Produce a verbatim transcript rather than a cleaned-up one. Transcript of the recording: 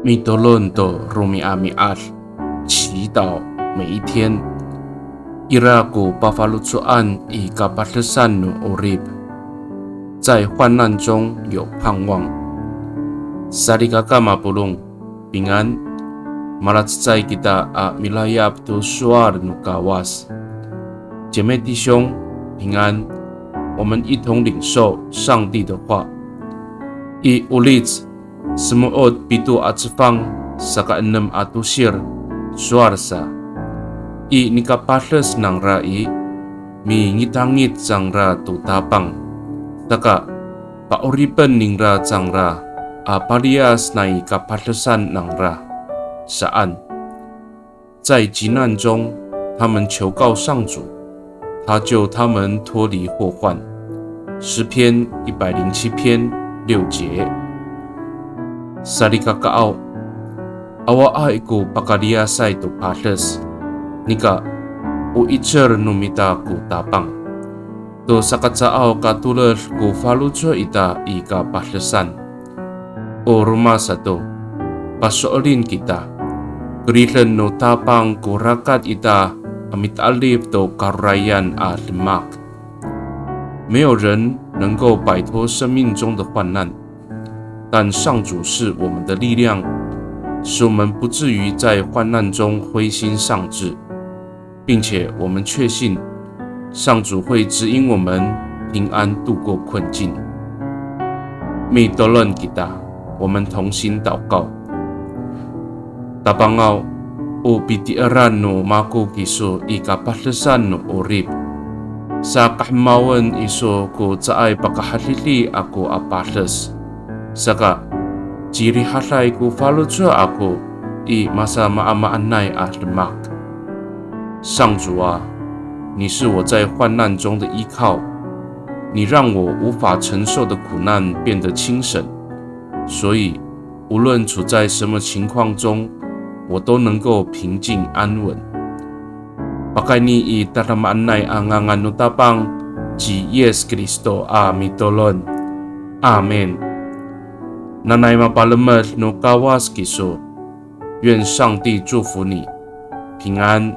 Mitolon to romi'ami'ad, 祈祷每一天。Ira ko pafaloco'an i kapadesan no 'orip, 在患难中有盼望。Salikaka mapolong, 平安。Malacecay kita a milayap to sowal no Kawas. 姐妹弟兄，平安。我们一同领受上帝的话。I Olic semo'ot pito a cefang saka enem a tosir, sowal sa, i nikapades nangra i, mingitangit cangra to Tapang, saka pa'oripen ningra cangra a paliyas nai kapadesan nangra, saan. 在急难中，他们求告上主，他救他们脱离祸患。诗篇一百零七篇六节。Salikakaaw, awaay ko pakaliyasay to pades, nika o 'icel no mita ko Tapang to sakacaaw ka toled ko faloco' ita i kapadesan. O roma sato, paso'elin kita, keriden no Tapang ko rakat ita a mita'elif to karorayan a demak. 没有人能够摆脱生命中的患难，但上主是我们的力量，使我们不至于在患难中灰心丧志。 并且我们确信上主会指引我们平安度过困境。Mitolon kita, 我们同心祷告。Tapangaw, o pitieran no mako kiso i kapadesan no 'orip. Sakahemawen iso ko caay pakahadidi ako a pades. Saka, cirihaday ko faloco' ako i masamaamaanay a demak. 上主啊，你是我在患难中的依靠，你让我无法承受的苦难变得轻省，所以无论处在什么情况中，我都能够平静安稳。Pakayni i tadamaanay a ngangan no Tapang ci Yis Kristo a mitolon. Amin. Nanay mapalemed no Kawas kiso. 愿上帝祝福你，平安。